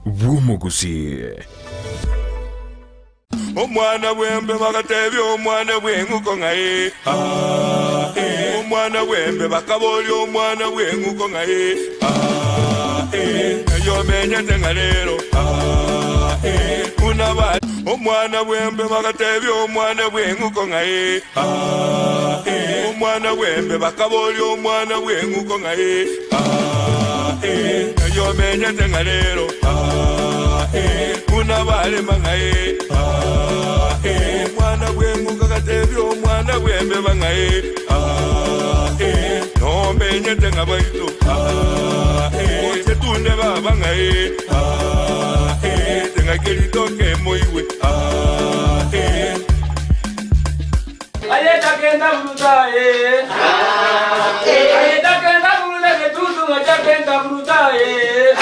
bw'Omogusii. Omwana bw'embe bagatebia omwana bw'eng'uko ng'a ee, aa, ee. Omwana bw'embe bakaboria omwana bw'eng'uko ng'a ee, aa, ee. Ng'ai omenyete ng'a rero, aa, ee. Buna ba. Omwana bw'embe bagatebia omwana bw'eng'uko ng'a ee, aa, ee. Omwana bw'embe bakaboria omwana bw'eng'uko ng'a ee, aa, ee. Ng'ai omenyete ng'a rero, aa, ee. Buna barema ng'a ee, aa, ee. Omwana bw'eng'uko agatebia omwana bw'embeba ng'a ee, aa, ee. Nomenyete ng'a baito, aa, ee. Oche tunde baba ng'a ee, aa, ee. Teng'ake ritoke moigwe, aa, ee. Aye takenda buruta ee. Aye takenda buruta getutu ng'a takenda buruta ee.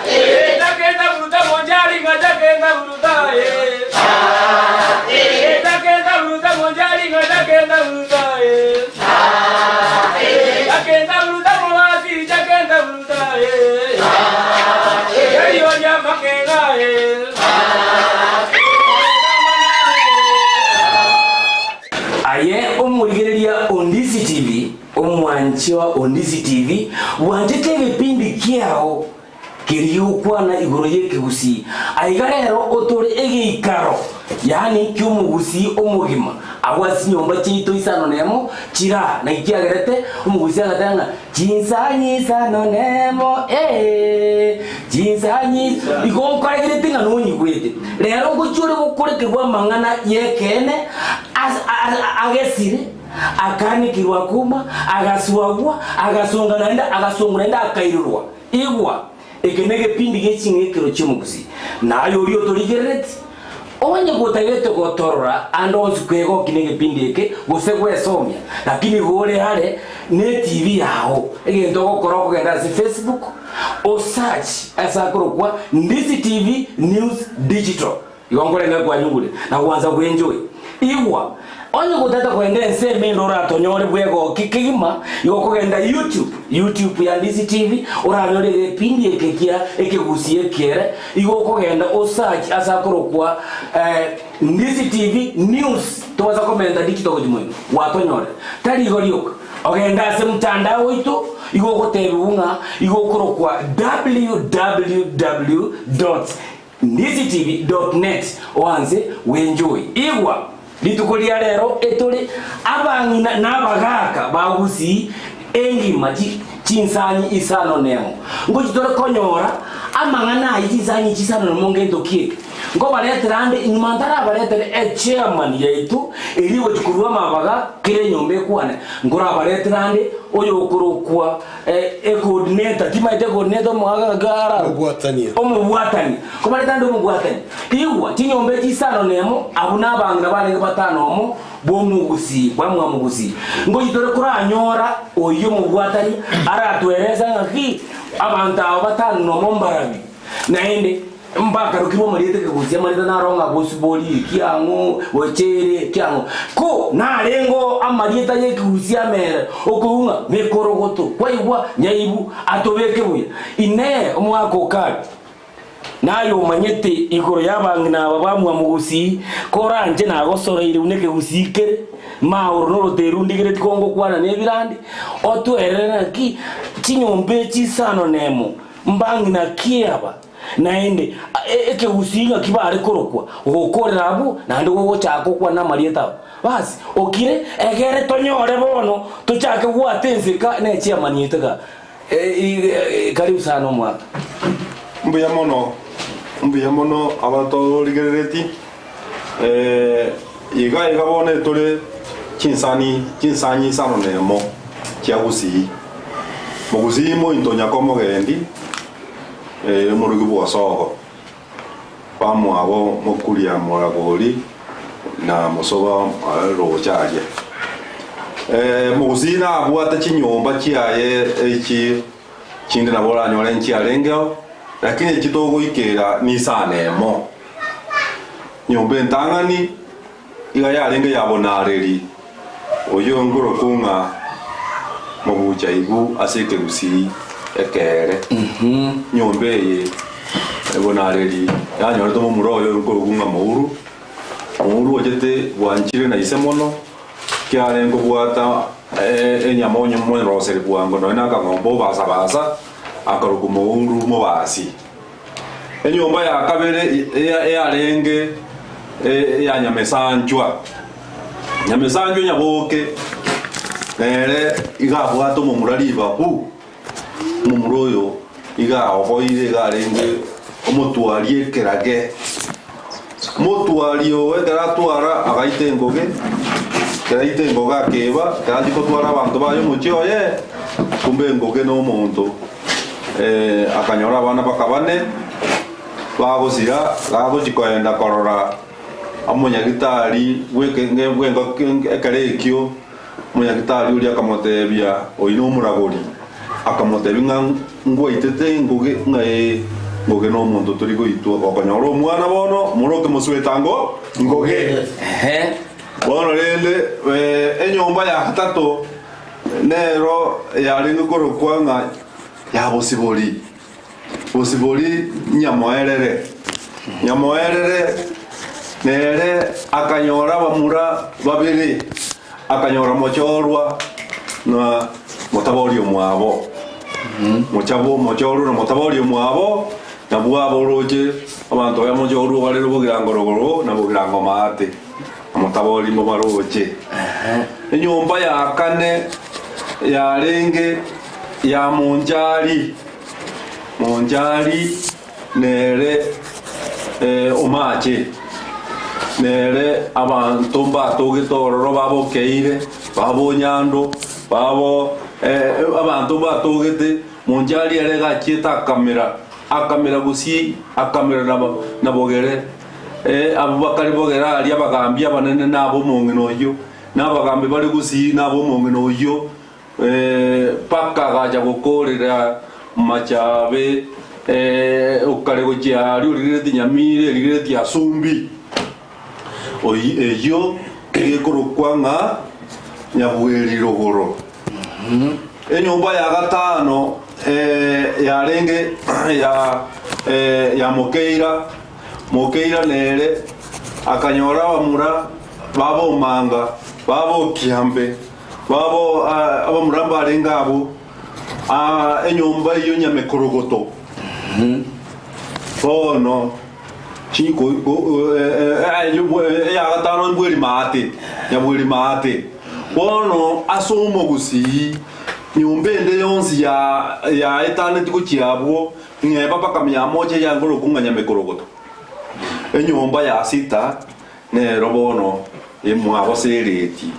Aye takenda buruta monjari ng'a takenda buruta ee. Aye takenda buruta monjari ng'a takenda buruta ee. Takenda buruta mowasi takenda buruta ee. Erioria makega ee. Aye omorigereria o Ndisi TV, omwanchi o Ondisi TV, bwanchete egepindi kiao keria gokwana igoro y'ekegusii. Aiga rero otore egeikaro, yaani ki'omogusii omogima, agwo ase chinyomba chiaito isano nemo chiraa. Naki kiagerete omogusii agateba ng'a Chinsanyi isano nemo, ee, chinsanyi igo nkoregerete ng'a nonyigwete. Rero ngochia ore gokorekerwa amang'ana y'ekeene as- a- a- agesire, akaanekirwa akuma, agaswagwa, agasonga naende agasongwa naende akairurwa. Igwa, eke negepindi gie ching'ekero chi'omogusii. Naye oria otorigerereti, Onye gotagete gotorora ande onsi kwegokia negepindi eke gose gwesomia, lakini igo ore are ne TV yao, egento ogokora okogenda ase Facebook o search ase akorokwa Ndisi TV News Digital igo nkorenge kwanyugure na gwansa gwenjoy. Igwa, Onye gotagete kogenda ensemo ende oratonyore bwegoki kegima, igo okogenda YouTube, YouTube ya Ndisi TV, oranyore egepindi eke kia ekegusii ekiere, igo okogenda o search ase akorokwa Ndisi TV News, tobasa komenta digital gochia moino, gwatonyorire. Tari igo rioka, ogende ase mtandao oito, igo ogotebiwa ng'a igo okorokwa www dot Ndisitv dot net oanse bwenjoy. Igwa, rituko ria rero etore abang'ina na abagaaka ba Gusii engima chi chinsanyi isano nemo. Ngochi tore konyora amang'ana aye chinsanyi echi isano nemo ngento ki eke. Nkobaretera ande inyuma ntarabaretere echairman yaito eria egochi korua amabaga kera enyomba ekwane. Nkorabaretera ande oyokorokwa Ecoordinator, timaete ecoordinator omogaka ara Omobwatania. Omobwatania. Kobarete ande omobwatania. Igwa, chinyomba echi isano nemo, abwo nabang'ina barenge batano omo bw'omogusii, bwa mwamogusii. Ngochi tore koranyora oyio omobwatania aratweresa ng'aki abanto aba batano nomo mbarabi. Naende Mbakarokirwe amarieta ekegusia, amarieta naro ng'a Bosibori, Kiang'o, Bochere, Kiang'o. Ko narengeo amarieta y'ekegusia amere, okoigwa ng'a Mekorogoto, kwaigwa Nyaibu, atobeke buya. Inee! Omwaka o kare naye omanyete igoro y'abang'ina aba ba Mwamogusii, koranche nagosoreire buna ekegusii kere, maoro noroteru ndigereti kongokwana nebirandi, otwerere naki chinyomba echi isano nemo, mbang'ina ki aba? Naende ekegusii ng'aki bare korokwa, gokorera abwo, naende gogochaka gokwana amarieta abo. Basi, okire, egere tonyore bono tochake goata enseka ne chiamaniete ga. Karibu sana omwaka. Mbuya mono, mbuya mono abatorigerereti iga iga bono etore chinsani chinsanyi isano na emo chia Gusii. Mogusii mointo nyakomogendi. Omorugi bw'Osogo, bamwabo mokuria moragori na mosoba roche aria. Omogusii nabwate chinyomba chiaye echi chinde nabo oranyore nchiarengeo, lakini echi togoikera nisano emo. Nyomba entang'ani iga yarenge ya Bonareri, oyio nkorokwa ng'a mobucha ibu ase ekegusii ekeere. Nyomba eye. Ebonareri yanyorete omomura oye okorokwa ng'a Mouru. Mouru ochete bwanchire na ise mono, kiarenge kobwata enyama onye omoroseri bwango nonya na akang'ombe obasa-basa, akarokwa Mouru mobasi. Enyomba ya kabere yarenge eya Nyamesanchwa. Nyamesanchwa Nyaboke nere iga abwate omomura ribabu. Omomura oyo iga aoboire iga arenge omotwari ekerage. Omotwari oo ekero atwara agaita engoge, ekero aita engoge akeba, ekero achia kotwara abanto baye omochie oye, kumbe engoge na omonto akanyora abana baka bane, bagosira, gagochia koenda korora omonyagitari bw'ekenge bw'engaki ekero ekio. Omonyagitari oria akamotebia, Oyio nomoragori. Akamotebia ng'a ngwaitete ngoge, ng'a ee, ngoge nomonto tori goitwa. Gokonyora omwana bono, moroke mosweta ngo ngoge. Bono rende enyomba ya gatato nero yarenge korokwa ng'a ya Bosibori. Bosibori nyamoerere, nyamoerere nere akanyora abamura babere, akanyora mochorwa na motabori omwabo. Mochabo mochorwa na motabori omwabo, nabwo aboroche abanto baye mochorwa barere bogirango rogoro na bogirango maate, na motabori mobaroche. Enyomba ya kane yarenge ya Monchari. Monchari nere omache, nere abanto mbatogete ororo babokeire, babonyando, babo abanto mbatogete, Monchari ere iga achiete akamera, akamera gusii, akamera na bogere, abwo bakare bogere aria abagambi abanene na ab'omong'ina oyio, na abagambi bare gusii na ab'omong'ina oyio. Mpaka agacha gokoorera machabe okare gochia aria origereretie Nyamira, erigereretie Asumbi. Eyio egekorokwa ng'a Nyabweri rogoro. Enyomba ya gatano yarenge ya Mokeira, Mokeira nere akanyora abamura b'Abomanga b'Abokiambe. Babo abamura mbarenge abwo, enyomba eyio nyamekorogoto. Bono eya gatano mbweri maate, nyabweri maate. Bono ase omogusii nyomba ende yonsi yaetaneti gochia abwo, ng'eba mpaka miamocha eyangorokwa ng'a nyamekorogoto. Enyomba ya sita Nero bono emwabo Sereti,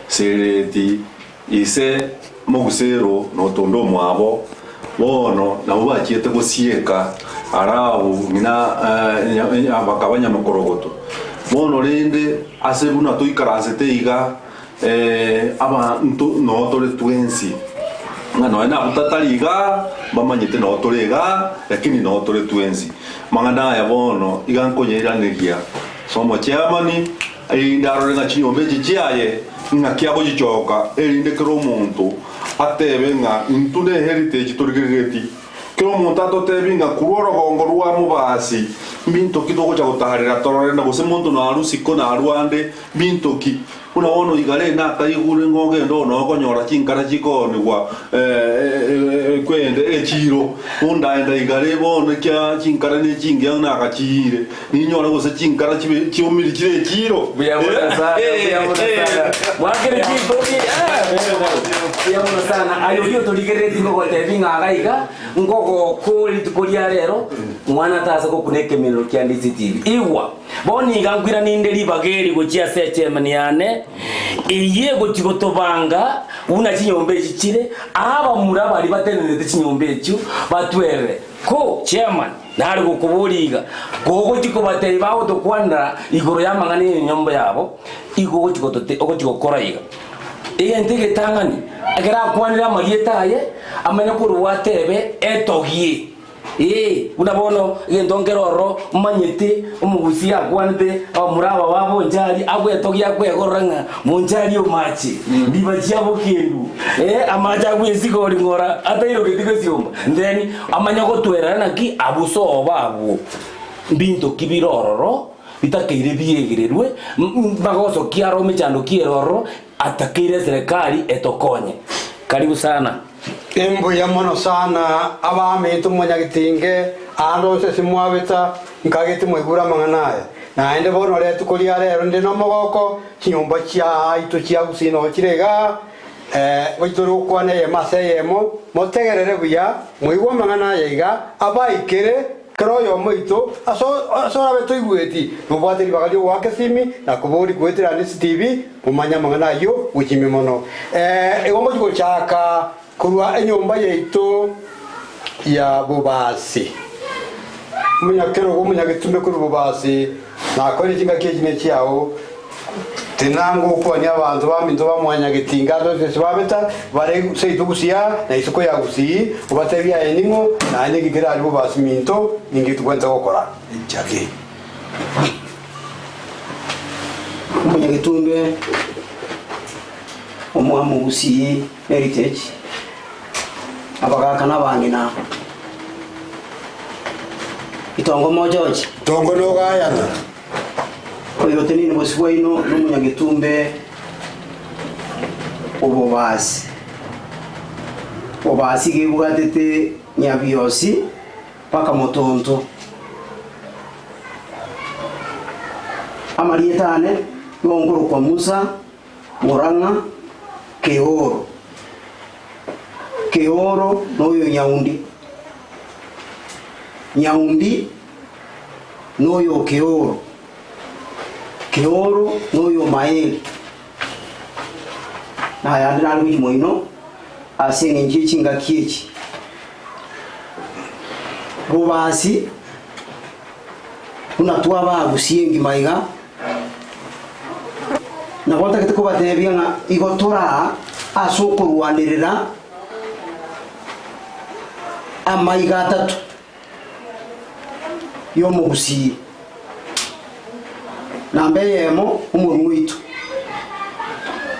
Sereti ise Mogusero notonda omwabo, bono nabwo bachiete gosieka Arabu ng'ina bakaba nyamokorogoto. Bono rende ase buna toikaransete iga abanto noo tore twensi, ng'a nonya nabwo tatari igaa, mbamanyete noo tore igaa, lakini noo tore twensi. Amang'ana aya bono iga nkonyairaneria ase omochairman, erinde arore ng'a chinyomba echi chiaye ng'aki agochichoka, erinde kera omonto atebe ng'a intwe ne heritage torigereretie. Kera omonto atotebie ng'a korwa orogongo rwa mobasi mbinto ki togocha gotaarera torore, na gose monto narue isiko narue ande mbinto ki. Buna bono igare nakaigure ng'a ogende oo noo okonyora chinkara chikoonigwa kwende echiiro, ondaenda igare bono ekiagera chinkara nechingiya nagachiire, ninyore gose chinkara chibe chiomire chire echiiro. Mbuya mono sana, mbuya mono sana. Mwakere chikobi, eh, very nice. Mbuya mono sana. Aye oria otorigereretie ngogotebi ng'a iga iga, ngogokore rituko ria rero, mwana tase gokuna ekemerero kia DCTV. Igwa! Bono iga nkoiranie inde ribaga eri gochia ase echemani yane, eyio egochia gotobanga buna chinyomba echi chire, aa abamura baria batenenete chinyomba echio batwerere. Ko, chairman, nare gokoboria iga, kogochia kobatebia bagotokwanera igoro y'amang'ana y'enyomba yabo, igo ogochia gotote ogochia gokora iga. Egento egetang'ani, ekero akwanire amarieta aye, amanye korwa atebe etogie. Ee, buna bono egento nkere ororo omanyete omogusii akwanete abamura aba ba Bonchari agwetogia akwegorora ng'a Bonchari omache, ndiba chia bokendu, ee, amache agwo esigori ng'ora atairogeti gosiomba. Then amanye gotwerera naki abwo sobo abwo mbinto ki bire ororo bitakeire biegererwe, magoso ki aro mechando ki ere ororo atakeire eserekari etokonye. Karibu sana. Imbuya mono sana abaminto monyagetinge aande onsi ase mwabeta, nkagete mwaigure amang'ana aya. Naende bono rituko ria rero ninde nomogoko, chinyomba chiaito chia gusii noo chire igaa, gochia tore gokwana eyemo ase eyemo, motegerere buya, moigwe amang'ana aya iga, abaikere kera oyomo oito ase ase orabe toigweti, nobwate ribaga ri'ogoaka esimi na koboria goetera ande CCTV, Momanye amang'ana ayio gochia ime mono. Igo ngochia gochaka korwa enyomba yaito ya bobasi. Omonyakerogo omonyagetume korwa bobasi, nakoire chingaki echi nechiao, tenena ngokwania abanto baminto ba mwanyagetinga ase onsi ase babeta, bare seito gusii na isiko ya gusii, obatebie aye ning'o, naende ninki kere aria bobasi minto, ninki togwenerete gokora. Enchake. Omonyagetumbe omwamogusii Heritage, abagaka na abang'ina, itongo mochoche. Itongo nogayana. Oyo oteneine bosio bwaino nomonyagetumbe obobasi. Bobasi iga ebwatete nyabiosi mpaka motonto. Amarieta ane nigo nkorokwa Musa Murang'a Keoro. Keoro noyo Nyaundi. Nyaundi noyo Keoro. Keoro noyo Maeri. Na ayande nare gochia moino ase eng'encho ye chingaki echi. Bobasi buna twabagusie engima iga, nabo ntagete kobatebia ng'a igo tore aa ase okorwanerera amaiga atato y'omogusii. Namba eyemo, omorwani oito.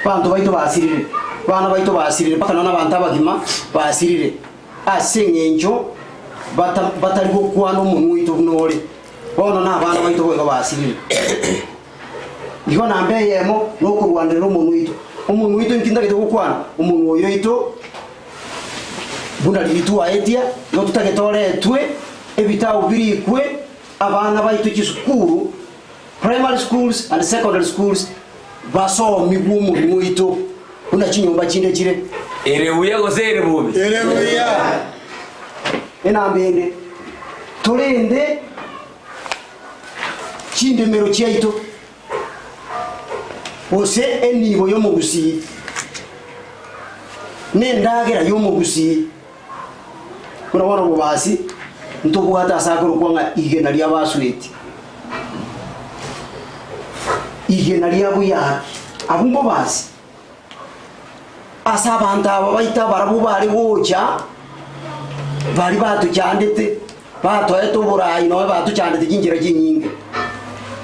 Abanto baito basirire, abana baito basirire, mpaka nonya na abanto abagima basirire. Ase engencho bata, batari gokwana omonwa oito buna ore, bono nabana baito boigo basirire. Igo namba eyemo nokorwanerera omonwa oito. Omonwa oito inki ntagete gokwana? Omonwa oyo oito buna riria twaetia, igo totagete oretwe, ebitabu birikwe, abana baito chisukuru, primary schools and secondary schools, basomigwe omonwa oito buna chinyomba chinde chire. Ere buya gose ere bobe? Ere buya. Enamba ende, torende chindemero chiaito, gose enibo y'omogusii, na endagera y'omogusii. Buna bono obobasi ntobwate ase akorokwa ng'a igena ri'abasweti, igena ria buyaki, abwo mbobasi. Ase abanto aba baito abarabwo bare gocha, baria batochandete, batoete oborai nonya batochandete chinchera chinyinge,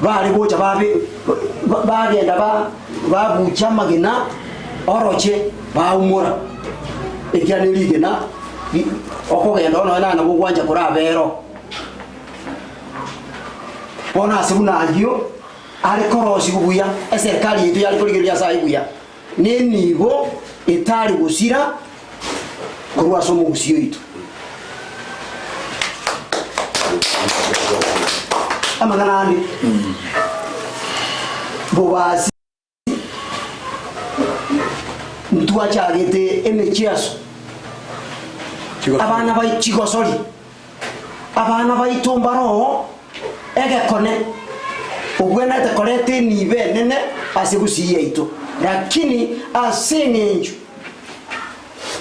bare gocha babe bagenda ba babucha amagena oroche baumora, ekiagera ne rigena ri okogenda oo nonya nabo ogwancha korabe ero. Bono ase buna ayio. Are korosigwa buya, eserikari yaito yare korigereria ase aye buya, na enibo etari gosira korwa ase omogusii oito. Amang'ana ande, bobasi ntwachagete emechiaso, abana bai chigosori, abana baito mbaroo egekone obwenerete koreta enibo enene ase gusii yaito, lakini ase eng'encho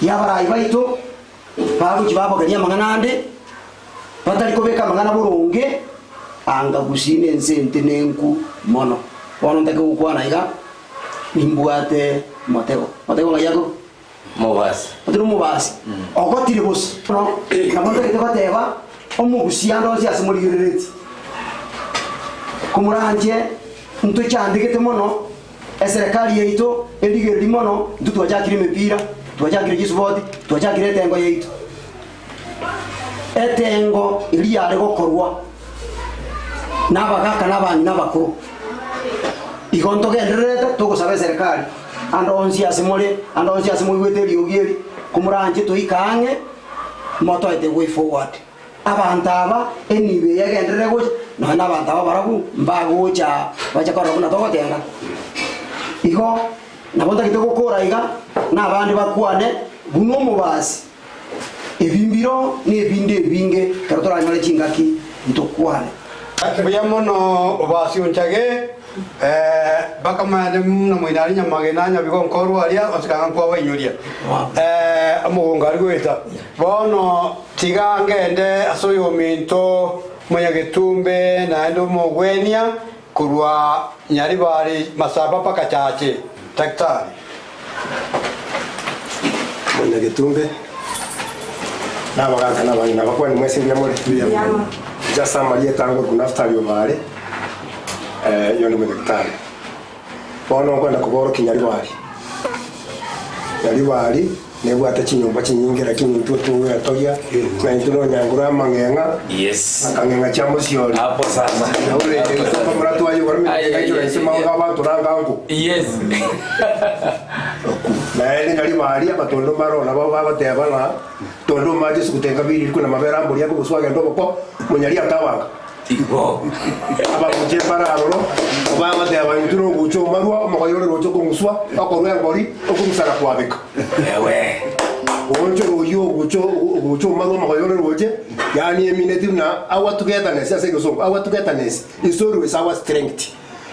y'abarai baito bagochia babogeria amang'ana ande, batari kobeka amang'ana boronge, anga gusii nense entenenku mono. Bono ntake gokwana iga, nimbwate motego. Motego ng'ai akorwa? Mobasi. Otari omobasi, ogotire bosa. Bono nabo ntagete goteba. Omogusia ande onsi ase morigereretie, komoranche ntochandegete mono, eserekari yaito erigererie mono, intwe twachakire emepira, twachakire chisupoti, twachakire etengo yaito. Etengo eria yare gokorwa nabagaka na abang'ina abakoro. Igo ntogendererete togosaba eserekari ande onsi ase more, ande onsi ase moigwete eriogi eri, komoranche toike ang'e, motoete way forward. Abanto aba enibo eye egenderere gocha, nonya na abanto aba barabwo mbagocha aa bache korora buna togotenga. Igo nabo ntagete gokora iga, na abande bakwane buna omobasi. Ebi mbiro na ebinde ebinge ekero toranyore chingaki ntokwane. Mbuya mono obasionchage, bakamanyane buna moino aria nyamagena nyabigo nkorwa aria onsi kanga nkwabainyoria omogongo aria goeta. Bono tiga ngende ase oyominto omonyagetumbe naende omogwenia korwa Nyaribari Masaba mpaka Chache. Daktari. Omonyagetumbe, na abagaaka na abang'ina abakuani mwese mbuya more? Inche ase amarieta ango korwa Naftali Omare, eh, oyonde omonyagitari. Bono nkwenda koborokia Nyaribari. Nyaribari nebwate chinyomba chinyinge lakini intwe togwetogia ng'a intwe nonyanguru amang'eng'a Yes. akang'eng'a chia mosiori. Hapo sasa. Naure mura twayigora Ai, ai, ai, ise mauga abaturanga nko. Yes. Naende Nyaribari abatondo mbaro nabo bagoteba ng'a tondo omache ase gotenga biriri na mabere ambori akogoswa agende oboko monyari atabanga. Igo. Abaguche mbare aroro bagoteba intwe nogucha omarwa omogoyo ore roche okong'uswa okorwa engori okong'usana kwabeka. Ewe. Oonchora oyio ogucha ogucha omarwa omogoyo ore roche yaani emineti buna our togetherness ase egesongo our togetherness is always our strength.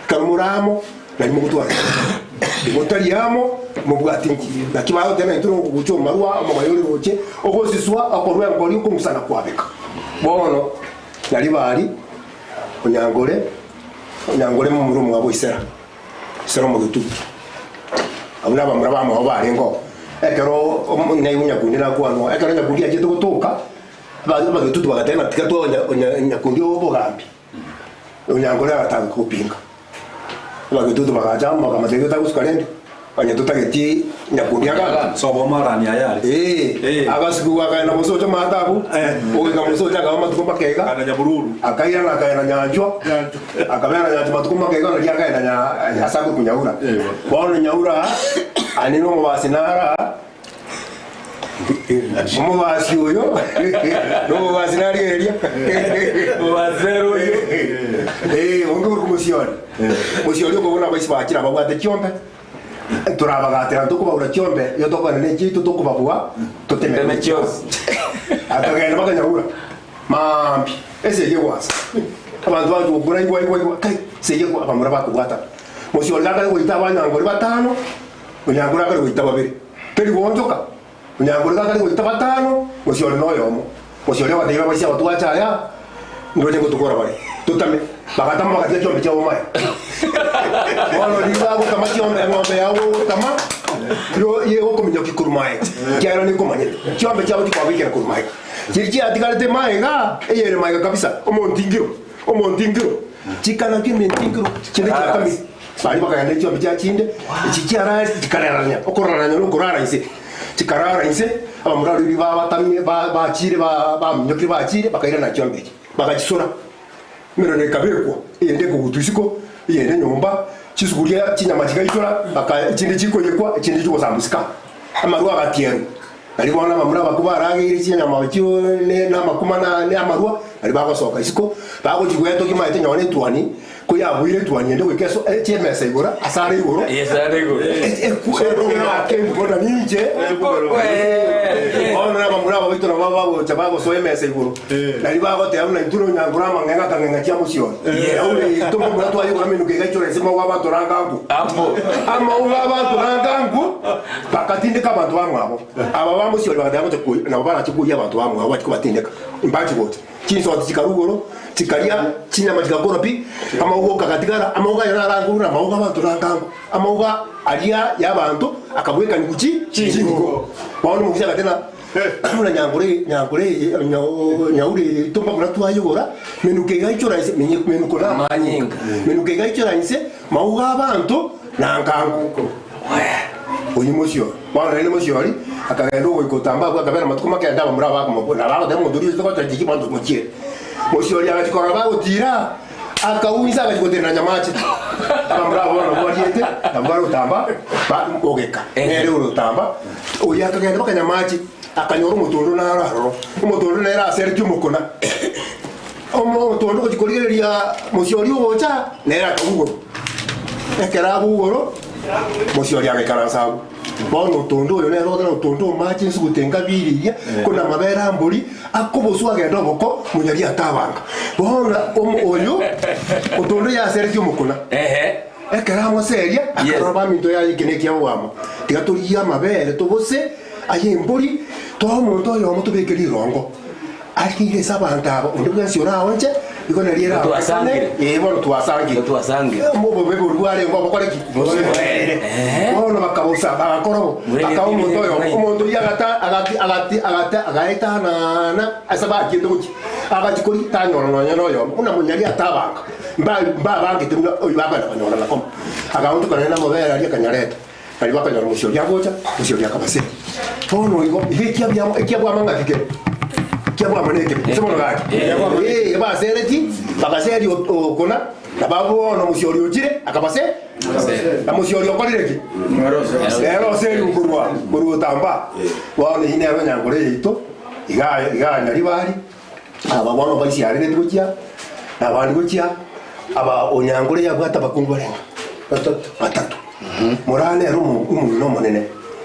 Ekero more amo nari mogotwara motari amo mobwati nki naki bagoteba ng'a intwe nogogucha omarwa omogoyo ore roche ogosiswa okorwa engori okong'usana kwabeka. Bono nari bari onyangore onyangore momura omwabo Isera, Isera omogetutu. Abwo nabamura bamwabo barenge oo. Ekero omo naigwa nyakundi nakwanwa, ekero nyakundi achiete gotoka, aba abagetutu bagateba ng'a tiga twae onya onya nyakundi obogambi. Onyangore agataka gopinga. Abagetutu bagacha amo bakamotebia otagosuka rende, onye totageti nyakundi agambe. Sobo omarani aya are. Ee, Eh. agasukigwa akaenda mosocho maate abwo, ogoika mosocho akaba amatuko makeiga, Kana Nyabururu. akairana akaenda Nyanchwa, akabera Nyanchwa matuko makeiga nario akaenda Nya- ase akorokwa Nyaura. Bono Nyaura, aye na omobasi nara, omobasi oyo, na omobasi narigereria. Omobasi nere oyo. Eh, onge korokwa Mosiori. Mosiori okobona abaisi bachire ababwate chiombe, Torabagatera ntokobaura chiombe, igo tokogenda ne chiaito tokobabua, toteme Toteme chionsi. Akagenda bakanyaura maambia, esegi egwasa. Abanto bacha gokura igwa igwa igwa, kai, esegi egwa abamura bakobwatana. Mosiori gakare goita abanyangori batano, onyangore akare goita babere. Teri goonchoka, onyangore gakare goita batano, mosiori na oyomo. Mosiori ogatebia abaisia aba twacha aya, ndoche ngotokora bare, totame. Bagatama bagatiga chiombe chiabo maye. Bono riria bagotama chiombe, eng'ombe yao gogotama, ro yegokominyokia korwa maye, ekiagera nekomanyete. Chiombe chiabo chikobaikera korwa maega. Chiria chiatigarete maega, eyere maega kabisa, omontingiro, omontingiro, chikanachwa ementingiro, chinde chiatamire. Baria bakagenda ne chiombe chia chinde, echi chiarare chikarerania, okorarania na okorara inse. Chikarara inse, abamura baria babatamire ba- bachire ba- baminyokire bachire, bakairana chiombe echi, bagachisora. Emerero ekabekwa, eyende ekogutwa isiko, eyende nyomba, chisuguria chinyama chigaichora, baka echinde chikoyekwa, echinde chigosambusika. Amarwa agatierwa. Nario bono abamura abakwo barageire chinyama echio ne na amakuma na na amarwa, nario bagosoka isiko, bagochia gwetogia maete nonye na etuani, koyabuire etuani ende goika eso eche emesa igoro, ase are igoro, Yes, are igoro. Ekubona ninche bono na abamura aba baito nabo bagocha bagosoa emesa igoro, nario bagoteba buna intwe nonyangore amang'eng'a akang'eng'a chia mosiori. Yaani tomomura twayegora emenuko egaichora inse mauga abatoranga nkwo. Apo. Amauga abatoranga nkwo. Bagatindeka abanto bamwabo. Aba ba mosiori bagateba gocha koyia, nabo barache koyia abanto bamwabo bachie kobatindeka. Mbache gocha. Chinsoti chikarua igoro, chikaria chinyama chigakora pi, amauga agatigara, amauga aya naro anguru na amauga abanto nangango. Amauga aria y'abanto akabwekanigwa chi chingo. Bono omogusi agateba ng'a. Buna nyangore nyangore eye nyaure eye yaito mbamura twayegora, menuko egaichora inse, menye menuko na amanyinga, menuko egaichora inse, mauga abanto na nkango. Oyio mosiori. Bono rende mosiori, akagenda ogoika otamba abwo akabera amatuko makende abamura bakomokuna, na bagoteba omonto oria oise gocha chiki bono tomochiere. Mosiori agachia korora bagotira, akaunsa agachia gotenena nyamache. Abamura abwo bono nabwo bariete, nabwo bare otamba, ba ogeka, nere ore otamba, oyo akagenda mpaka nyamache, akanyora omotondo naro aroro. Omotondo nere aseretie omokona. Omo omotondo ogochia korigereria mosiori ogocha, nere akagwa igoro. Ekero agwa igoro, mosiori agaikaransa agwo. Bono otondo oyo nere ogoteba otondo omache ensugute engabi riria, kona amabere a mbori, akoboswa agende oboko, monyari atabanga. Bono omo oyo, otondo yaseretie omokona. Ekero amoseria, akarora baminto yaye eke nekiabo amo, tiga torigie amabere tobose aye embori, toe omonto oyomo tobeke rirongo. Arigereria ase abanto aba, onde bwensi oraonche, igo nario erarorekane, ee, bono twasangire. Twasangire. Obobe boria bwarenge obokore ki? Boere. Bono bakabosa, bagakora bo, bakaa omonto oyomo. Omonto oyio agata, agati, agati, agata, agaetanana ase bachiete gochia. Agachia koria, tanyora nonya noyomo, buna monyari atabanga, mba mbabangete buna oyio bakogenda konyorana komo. Agaonchoka naende amabere aria akanyareta. Baria bakanyora omochie oria agocha, omochie oria akabaseria. Bono igo, iga ekiabiamo, ekiabwama ng'aki kere? Ekiabwama nekebe, gose bono gaki? Ee, basereti, bagaseria okona, na bono omochie oria ochire, akabase, na mochie oria okorire ki? Nere oseria korwa, korwa otambaa. Bono eyio nero enyankore yaito, iga iga Nyaribari, aba bono baisiareretie gochia, na abande gochia, aba onyankore yabwate abakungu barenge? Batato. Batato. Moraa nere omo- omong'ina omonene,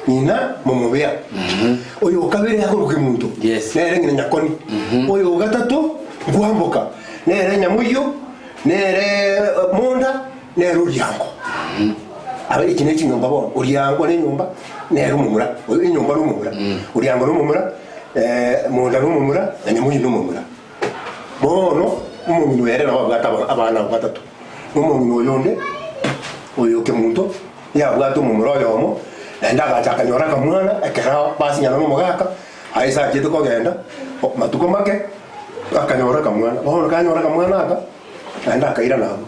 ng'ina momobea. Oyo o kabere akorokwa Kemunto, Yes. nere ng'ina Nyakoni. Oyo o gatato Nkwamboka, nere Nyamoyio, nere Monda, nere Oriango. Aba echi ne chinyomba bono, Oriango ne enyomba, nere omomura, oyo enyomba na omomura, Oriango na omomura, Monda na omomura, na Nyamoyio na omomura. Bono omong'ina oyo ere nabo abwate abana aba batato, na omong'ina oyonde, oyo Kemunto, nigo abwate omomura oyomo, naende agacha akanyora akamwana ekero basinyana na omogaka, aye ase achiete kogenda, matuko make, akanyora akamwana. Bono kanyora akamwana aka, naende akairana abwo.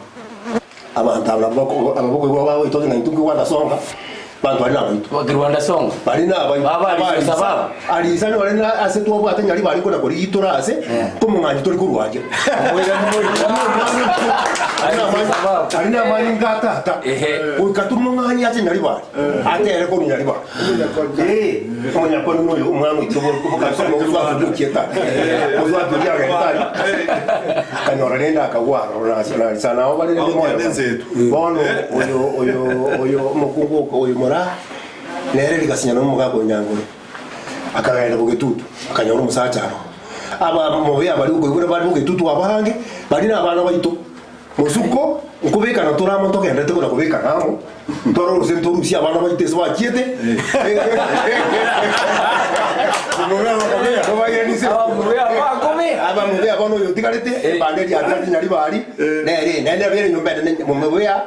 Abanto aba nabwo aba bokoigwa bagoitwa ng'a intwe Rwanda songa, banto baria nabaitwa. Rwanda songa. Baria nabaitwa. Baba Arisa Abarisa. sababu. Arisa nore na ase twabwate nyari bare kona korigitora ase, komong'anchi tori korwa aria. Aria namani nga tata. Ehe. Goika tomong'anyi ase nyari bare. Atere korwa nyari bare. Eh, omonyakoni noyo omwana oito bokasomausuatuokieta. Osuatuokia agenda aria. Akanyora rende akagwa aroro na ase na ase nao bare rende moyo. Bono oyo oyo oyo omokungu oko oyo moraa nere rigasinya na omogaka o Nyangore. Akagenda bogetutu akanyora omosacha aroro. Aba mobe abare okoigora bare bogetutu abange baria na abana baito. Mosuko nkobekana tore amo togenderete kona kobekana amo tore gose ntorusie abana baito ase bachiete. Abamobea bono oyo otigarete ebande eria atigarete Nyaribari nere naende abere enyomba enene momobea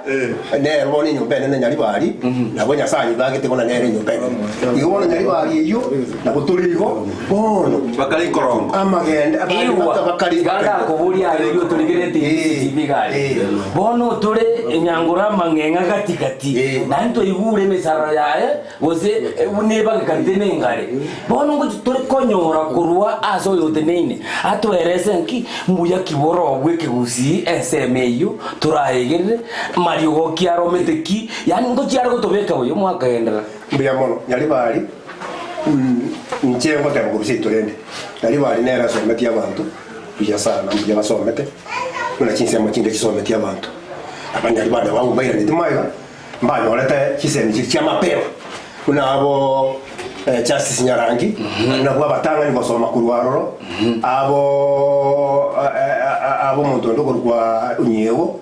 nere bono enyomba enene Nyaribari nabo Nyasaye anyibangete bono nere enyomba enene. Igo bono Nyaribari eyio nabo tore igo bono Bakare ikorongo. amagende abande Igwa, bakare ganda akoboria aye oria otorigerete CCTV gari. Eh. Bono tore enyangoro amang'eng'a gati gati. Eh. Naende toigure emesararo yaye gose nebagekanete nengare. Bono ngochi tore konyora korwa ase oyo oteneine atoerese nki mbuya ki borobwo ekegusii ensemo eyio toraegerere mariogo ki aromete ki yaani ngochi are gotobeka buya omwakagenderera. Mbuya mono Nyaribari inche ngoteba korwa seito rende Nyaribari nere asometie abanto buya sana mbuya basomete buna chinsemo chinde chisometie abanto. Abanyaribari nabo abwo mbairaneti magega. Mbanyorete chisemi chiria chia mapema, buna abo Justice Nyarangi, nabwo abatang'ani gosoma korwa aroro, abo abo omonto onde okorokwa Onyiego,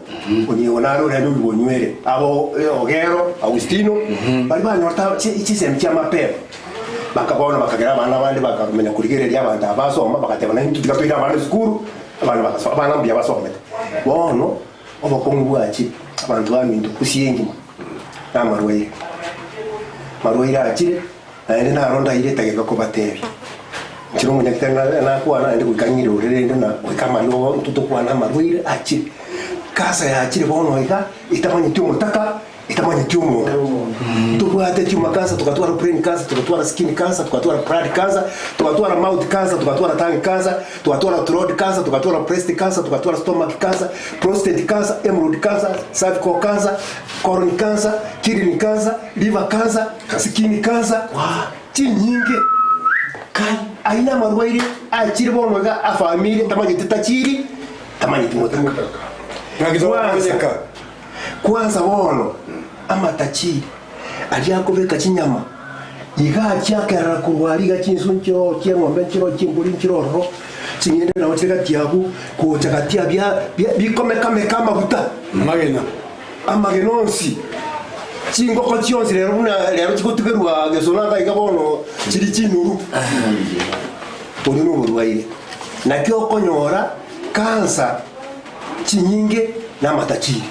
Onyiego naro orende oywo onywere, abo Ogero, Augustino, baria banyorete chisemi chia mapema, baka bono bakagera abana bande bakamanya korigereria abanto aba basoma, bagateba naintwe tiga toire abana esukuru, abana bagaso abana mbuya basomete. Bono. Obokong'u bwachire, abanto baminto gusii engima namarwaire. Marwaire achire, naende naro ndaire etageka kobatebia. Inche na omonyagitari na- nakwana naende goika ng'ire ore rende na goika amariogo intwe tokwane amarwaire achire. Kansa yachire bono iga, etamanyeti omotaka, etamanyeti omonda. Ntobwate tumor cancer, togatwara brain cancer, togatwara skin cancer, togatwara blood cancer, togatwara mouth cancer, togatwara tongue cancer, togatwara throat cancer, togatwara breast cancer, togatwara stomach cancer, prostate cancer, hemorrhoid cancer, cervical cancer, colon cancer, kidney cancer, liver cancer, skin cancer, chinyinge. Kai, ayio namarwaire achire bono iga afamiri tamanyeti tachiri, tamanyeti motaka. Kwanza, kwanza bono amatachiri aria akobeka chinyama iga achiakerera korwa aria iga chinsu nchiroo chieng'ombe nchiroo chimbori nchire ororo, ching'ende nabo chire gati abwo, gocha gati abia bia bikomekameka amaguta. Amagena. Amagena onsi, chingoko chionsi rero buna rero chigotugerwa gesona iga iga bono chiri chinuru. Oria noborwaire. Naki okonyora kansa chinyinge na amatachiri.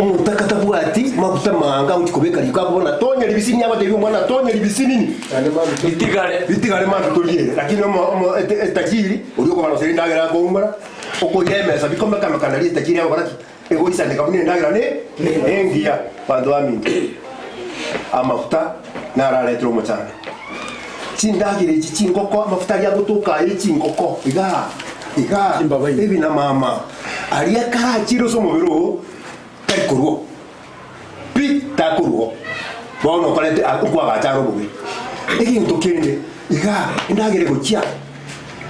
Omotaka tabwati maguta manga agochia kobeka riko akobona tonya ribisini agotebi omwana tonya ribisinini Ritigare. ritigare mambia toriere lakini omo omo ete etajiri oria okobana gose endagera akoumora okoira emesa bikomekameka naria etajiri agokora ki egoisaneka buna endagera ne engiya banto baminto amafuta nararetere omochando chindagera echi chingoko amafuta aria agotoka aye chingoko igaa igaa Chimbaba ime. ebi na mama aria karachire ase omobere oo tari korwa pi takorwa bono okorete okwagacha are obobe egento kende igaa endagera egochia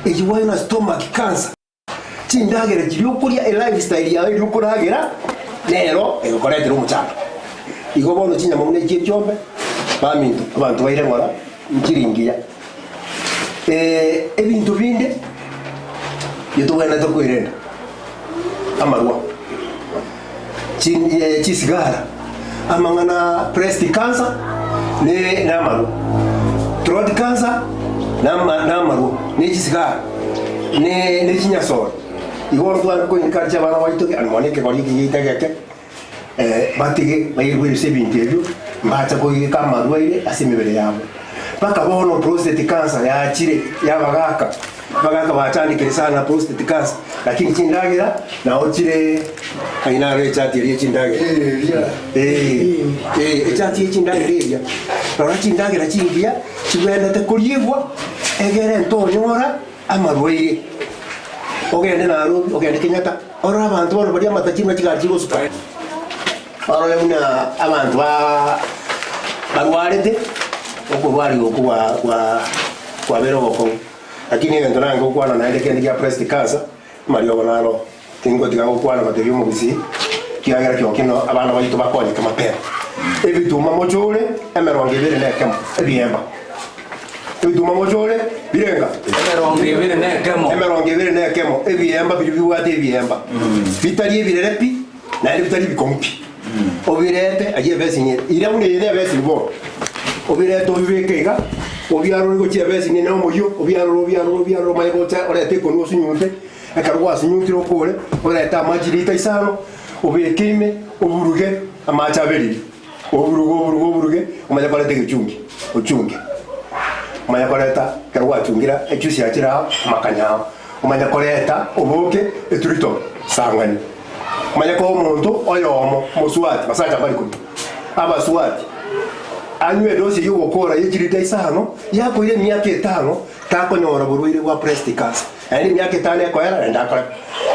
eywo bwaye na stomach cancer chindagera chiria okoria elifestyle yago eria okoragera nero egokoretera omochando. Igo bono chinyama buna echi echiombe baminto abanto baire ng'ora nchiri ngiya. Ebinto binde getobwenerete kwerenda amarwa, chin- chisigara, amang'ana breast cancer ne na amarwa, throat cancer na ama na amarwa, ne chisigara, ne ne chinyasore. Igo bono tware ko encourage abana baito ki nonya ekegori eke giaito egeke batige bairwe ase ebinto ebio, mbacha koigeka amarwaire ase emebere yabo. Mpaka bono prostate cancer yachire yabagaka, abagaka bachandekire sana prostate cancer, lakini chindagera nao chire aye naro echati eria ya chindagera eh, eh, echati ya chindagera eria, rora chindagera chingiya chibwenerete koriegwa egere ntonyora amarwaire. Ogende Nairobi, ogende Kenyatta, orore abanto bono baria amatachi buna chigari chigosuka. Orore buna abanto ba barwarete, okorwariwa okwo gwa gwa kwabeire ogokong'u. Lakini egento naye ngokwana naende kende gia breast cancer, amariogo naro tingotiga gokwana gotebia omogusii, ekiagera kiokino abana baito bakonyeke mapema. Ebituma mochore emerongo ebere na ekemo, ebiemba. Ebituma mochore birenga? Emerongo ebere na ekemo. Emerongo ebere na ekemo, ebiemba biria bibwate ebiemba, bitari ebirere pi, naende bitari ebikong'u pi. Obirete ayio ebesini ere, ira buna ere ebesini bono, obirete obibeke iga, obiarore gochia ebesini na omoyio, obiarore obiarore obiarore omanye gocha orete ekonu osunyunte, ekero gwasunyuntire okore, orete amache rita isano, obeke ime, oburuge, amache aberire, oburuge oburuge oburuge, omanye koreta egechungi, ochunge. Omanye koreta ekero gwachungira ejuice yachire ao, amakanya ao, omanye koreta oboke eturito sang'ani. Omanye koa omonto oyomo omoswati, basacha mbari konywa, abaswati, anywe edosi eyio ogokora ye chilita isano, yakoira emiaka etano, takonyora borwaire bwa breast cancer. Naende emiaka etano ekoera, naende akore.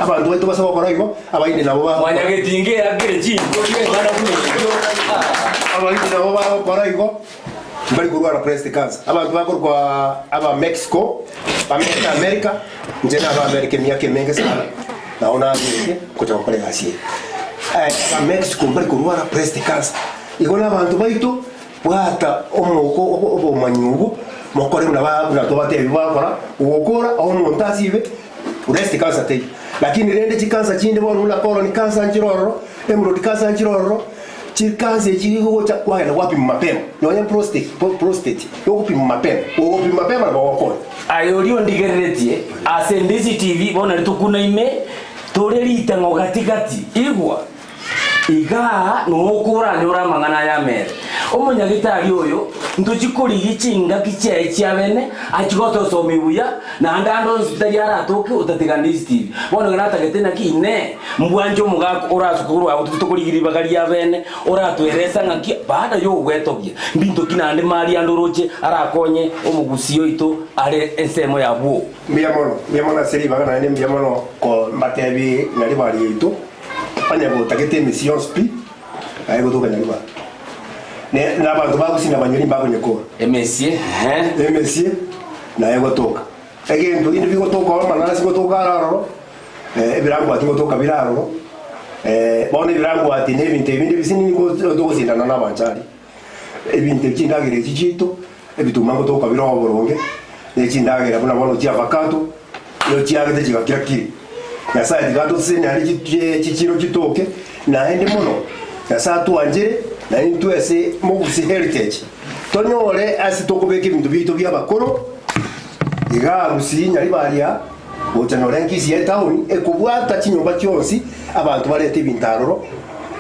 Abanto baito base gokora igo, abaindi nabo bagokora. Mwanyagetinga eakire chinko chi'eng'ana buna echio. Abaindi nabo bagokora igo, mbari korwara breast cancer. Abanto bakorokwa aba Mexico, bamenyete America, inche naba America emiaka emenge sana, nao nagwete gocha gokora egasi eye. Aba Mexico mbari korwara breast cancer. Igo na abanto baito, bwata omoko obomanyi obwo, mokore buna ba buna twabatebia bagokora, ogokora omonto asibe, breast cancer teiyo. Lakini rende chicancer chinde bono buna colon cancer nchire ororo, hemorrhoid cancer nchire ororo, Chikansa echi chigocha kwagenda gwapimwa mapema, nonya prostate, prostate, yogopimwa mapema, ogopimwa mapema nabo ogokonya. Aye oria ondigereretie ase Ndisi TV bono rituko naime tore ritang'o gati gati igwa igaa noo okoranyore amang'ana aya amere. Omonyagitari oyo ntochi korigia chingaki chiaye chiabene achi gotosomia buya, naende ande onsi tari aratoke otatiga Ndisi TV. Bono iga natagete naki inee, mbwanche omogaka orasuke korwa agwo tokorigia ribaga riabene, oratweresa ng'aki baada yogwetogia mbinto ki naende mari ande oroche arakonye omogusii oito are ensemo yabwo. Mbuya mono, mbuya mono ase ribaga naende mbuya mono ko mbatebi Nyaribari yaito, onye gotagete emesii yonsi pi, aye gotoka Nyaribari. Ne na abanto ba gusii na abanyori mbakonyekora. Emesie, ehe. Emesie naye gotoka. Egento rinde bigotoka oro amananasi gotoka are aroro, ebirangwati gotoka bire aroro, bono ebirangwati na ebinto ebinde ebisinini togosindana na abanchari. Ebinto ebi chindagera echi chiaito, ebituma ngotoka bire oboronge, ne chindagera buna bono chi'avakato, nigo chiagete chigakira kiri. Nyasae tiga atosesenie naende chichiro chitoke, naende mono Nyasae atwanchere naende intwe ase Mogusii Heritage tonyore ase tokobeka ebinto biaito bi'abakoro, igaa Gusii Nyaribari aa, gocha nore Nkisii etown ekobwata chinyomba chionsi abanto barete ebinto aroro,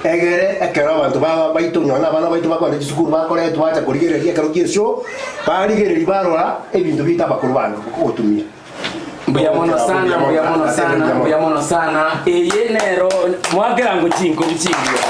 egere ekero abanto ba baito nonya na abana baito bakogenda chisukuru bakoretwa bacha korigereria ekero kia eshow, barigereria barora ebinto biaito abakoro bande gotumia. Mbuya mono sana, mbuya mono sana, mbuya mono sana. Eye nero mwakerango chinkobi chingiya.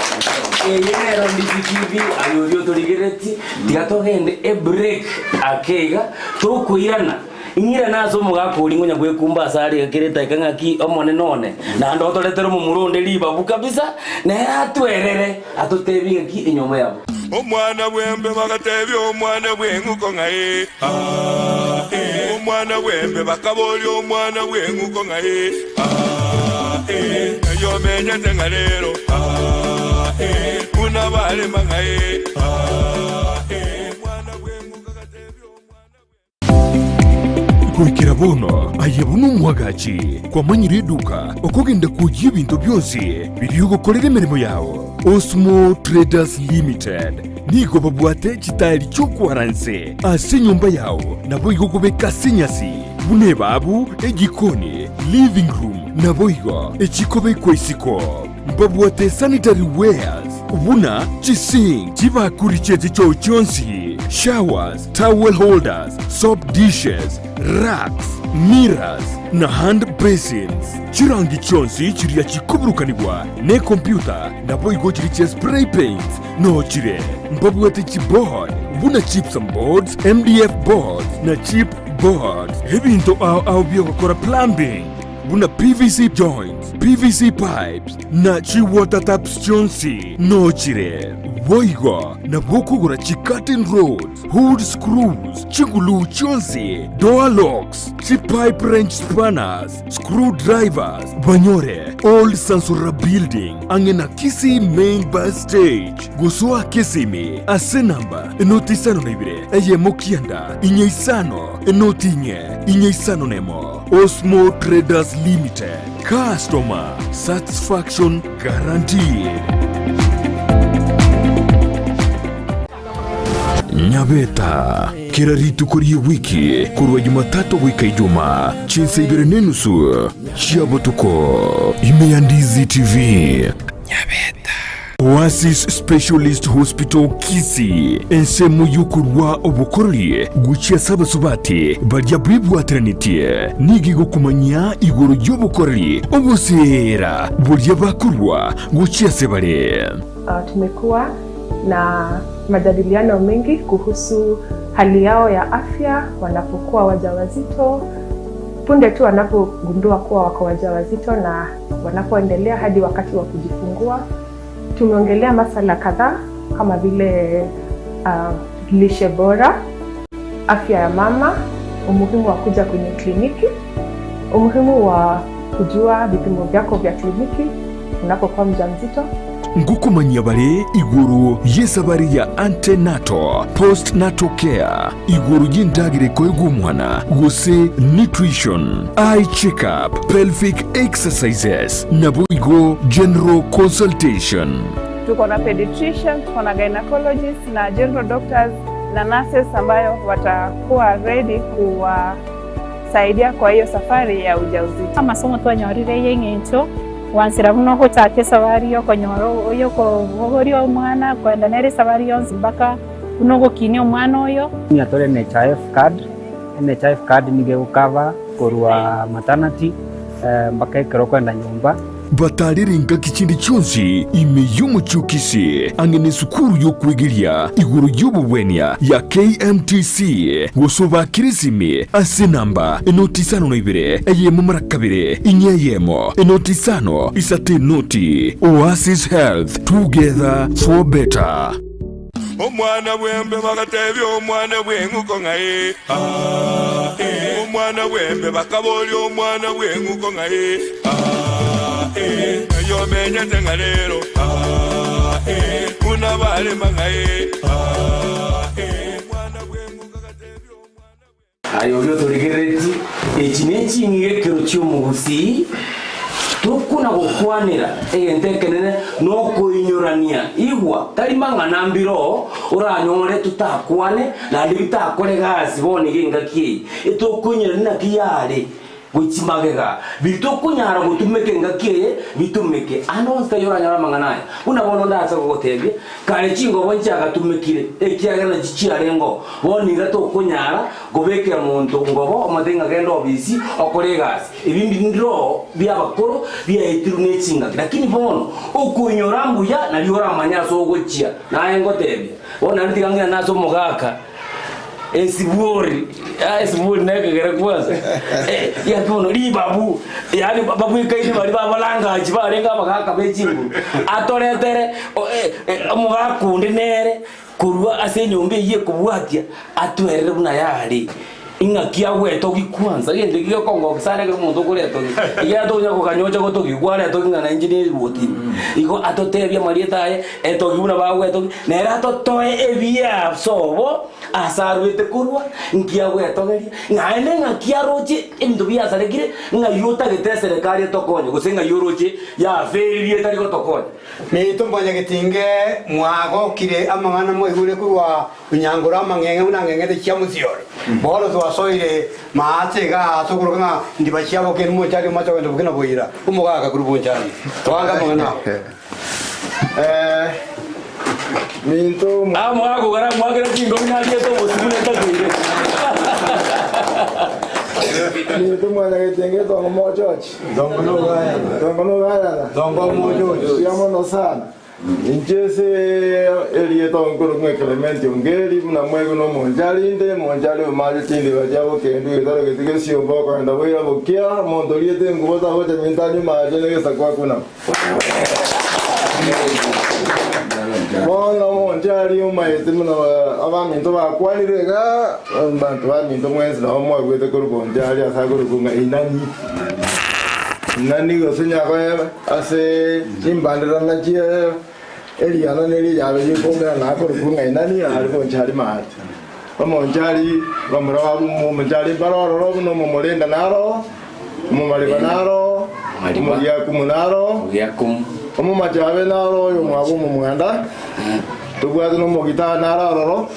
Eye nero Ndisi TV aye oria otorigereti tiga togende ebreak ake iga tokoirana ing'irane ase omogaka oria ngonya gwekumba ase are iga kera etaika ng'aki omonene one naende otoretere omomura onde ribabu kabisa nere atwerere atotebie ng'aki enyomba yabo. Omwana bw'embe bagatebia omwana bw'eng'uko ng'a ee, aa, ee. Omwana bw'embe bakaboria omwana bw'eng'uko ng'a ee, aa, ee. Ng'ai omenyete ng'a rero, aa, ee. Buna barema ng'a ee, aa, ee. Omwana bw'eng'uko agatebia omwana bw'embe. Goikera bono aye buna omwagachi kwamanyire eduka okogenda kwoyia ebinto bionsi biria ogokorera emeremo yao. Osmo Traders Limited nigo babwate chitaeri chi'okwara nse ase enyomba yao naboigo kobeka ase enyasi buna ebabu, ejikoni, living room naboigo echikobekwa isiko. Mbabwate sanitary wares buna chisink, chibakuri chie chichoo chionsi, showers, towel holders, soap dishes, racks, mirrors, na hand basins. Chirangi chionsi chiria chikoburukanigwa nekompyuta naboigo chiria chia spray paints noo chire. Mbabwate chiboard buna gypsum boards, MDF boards na chip boards. Ebinto ao ao biogokora plumbing buna PVC joints, PVC pipes na chi water taps chionsi noo chire. Boigo nabo okogora chi curtain rods, hood screws, chiguluu chionsi, door locks, chi pipe wrench spanners, screw drivers, banyore Old Sansora Building ang'e na Kisii Main Bus Stage. Gosoa Kisimi ase namba enoti isano na ibere eyemo kianda inye isano enoti inye inye isano nemo. Osmo Traders Limited, customer satisfaction guaranteed. Nyabeta, kera rituko ri'ewiki korwa Jumatatu goika Ijumaa, chinsa ibere na enusu chia botuko, ime ya Ndizi TV. Nyabeta. Oasis Specialist Hospital Kisii, ensemo y'okorua obokoreri gochia ase abasubati baria bebwateranetie, nigo egokomanyia igoro y'obokoreri oboseera boria bakorua gochia ase bare. Tumekuwa na majadiliano mengi kuhusu hali yao ya afya wanapokuwa wajawazito, punde tu wanapogundua kuwa wako wajawazito na wanapoendelea hadi wakati wa kujifungua. Tumeongelea masala kadhaa kama vile lishe bora, afya ya mama, umuhimu wa kuja kwenye kliniki, umuhimu wa kujua vipimo vyako vya kliniki unapokuwa mjamzito. Ngokomanyia bare igoro y'esabari ya antenatal, postnatal care, igoro y'endagera ekoegwa omwana, gose nutrition, eye check-up, pelvic exercises, naboigo general consultation. Tuko na pediatrician, tuko na gynecologist na general doctors na nurses ambayo watakuwa ready kuwasaidia kwa hiyo safari ya ujauzito. Amasomo twanyorire y'eng'encho gwansera buna ogochaka esabari y'okonyora y'okobogoria omwana, koenda nere esabari yonsi mpaka. Buna ogokinia omwana oyo. Nigo tore NHIF card, NHIF card nigo egocover korwa maternity mpaka ekero okoenda nyomba. Batarere engaki chinde chionsi ime y'omochie o Kisii, ang'e nesukuru y'okwegeria igoro y'obogwenia ya KMTC, gose obakere esimi ase enamba enoti isano na ibere, eyemo mara kabere, inye eyemo, enoti isano, isato enoti. Oasis Health, together for better. Omwana bw'embe bagatebia omwana bw'eng'uko ng'a ee, aa, ee. Omwana bw'embe bakaboria omwana bw'eng'uko ng'a ee, aa, ee. Ng'ai omenyete ng'a rero, aa, ee. Buna barema ng'a ee, aa, ee. Omwana bw'eng'uko agatebia omwana bw'embe. Aye oria otorigereretie, echi neching'igekero chi'omogusii, tokona gokwanera egento ekenene nokoinyorania. Igwa, tari mang'ana mbiroo oranyore totakwane, naende bitakore gasi bono iga engaki eye, etokoinyorania naki yare. Gochia magega, bitokonyara gotumeka engaki eye, bitumeke. Ande onsi taiyo oranyore amang'ana aya. Buna bono ndaase gogotebia, kare chingobo nchiagatumekire, ekiagera nachio chiarengeo. Bono iga tokonyara kobekera monto ngobo omote ng'a genda obisi okore egasi. Ebi mbiroo bi'abakoro biaetirwe ne chingaki. Lakini bono okoinyora mbuya nario oramanye ase ogochia. Naye ngotebia, bono naende tiga ng'irane ase omogaka. Esibwori, ah, esibwori nekegere kwanza. Eh, yaki bono ribabu, yaani babwekaine baria babalangachi barenge abagaka be chinguru. Atoretere o- eh, eh, omogaka onde nere korwa ase enyomba eyio ekobwatia, atwerere buna yare. Ing'aki agwetogi kwanza, egento ekio gekongokia sana ekero omonto okoretogi, ekiagera tokonya koganyocha gotogi, kwaretogi ng'a nainche nerigoti. Igo atotebie amarieta aye, etogi buna bagwetogi, nere atotoe ebiasobo ase arwete korwa, nki agwetogeria, naende ng'aki aroche ebinto biasarekire, ng'ai otagete eserekari etokonye, gose ng'ai oroche yaferirie etari gotokonya. Minto mwanyagetinge mwagokire amang'ana mwaigure korwa Onyangore amang'eng'e buna ng'eng'ete chia mosiore. Bono twasoire maate iga ase okoroka ng'a ndiba chiabo kende monchari omache ogende bokina boira omogaka korwa bonchari. Twanga amang'ana abo. Minto Amo agogara mwakera chinkobi nariete obosio buna etakeire. Minto mwanyagetenge tongo mochochi. Tongo nogayana. Tongo nogayana. Tongo mochochi. Mbuya mono sana. Inche ase erieta nkorokwa Clement Ongeri, buna mwegwe nomonchari inde, omonchari omache chindiba chia bokendu egetaro gete gesiomba okogenda boira bokia, omonto oriete engubo tagocha minto anywe mache negesaku akuna. Bono omonchari omaete buna abaminto bakwanire iga, abanto baminto mwensi nabo mwaruete korwa bonchari ase akorokwa ng'a inani. Inani gose nyakoe Ase chimbanderana chie eriana ne riyabe rikoumera na akorokwa ng'a inani are bonchari maate. Omonchari bamura ba omonchari mbare ororo buna omomorenda naro, omomariba naro, omoriakumu naro, omomachabe naro oyomwabo omomwanda, tobwate nomogita naro ororo,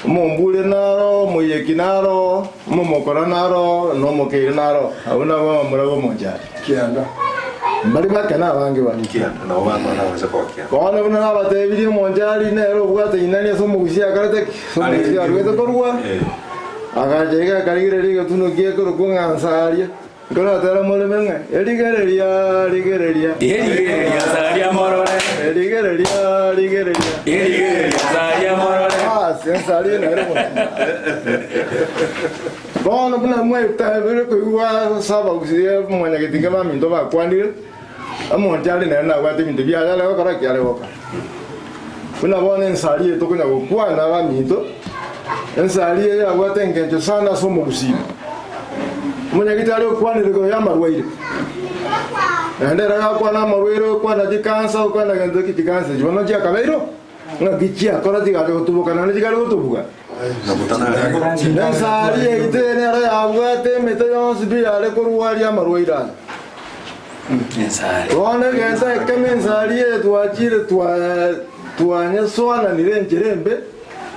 Omombure naro, omoyeki naro, omomokora naro, na omokeire naro. Abwo nabwo abamura b'omonchari. Kianda. Mbari bake na abange bare. Kianda, nabo bakora nabase kokia. Bono buna nabatebirie omonchari nere obwate inani ase omogusii akarete ki? Ase omogusii aruete korwa, agacha iga akarigereria egetunwa gi'ekorokwa ng'a Nsaria. Nkoratera moreme ng'a, Erigereria, rigereria. Erigereria nsaria morore. Erigereria, rigereria. Erigereria nsaria morore. Ase nsaria nere mono. Bono buna mwetabire koigwa ase abagusii mwanyagetinga baminto bakwanire, omonto are nere nabwate ebinto biaye are gokora ki are gokora. Buna bono ensari eye tokonya gokwana abaminto, ensari eye yabwate engencho sana ase omogusii. Omonyagitari okwanire igoro y'amarwaire, naende ere agakwana amarwaire, okwana chikansa, okwana gento ki chikansa echi bono chiakabeirwe, ng'aki chiakora chigacha gotuboka naende chikare gotubuga. Ensari yaito eye nero yabwate emete yonsi pi yare korwaria amarwaire aya. Bono egento ekemo ensari eye twachire twanyesoananire enchera embe,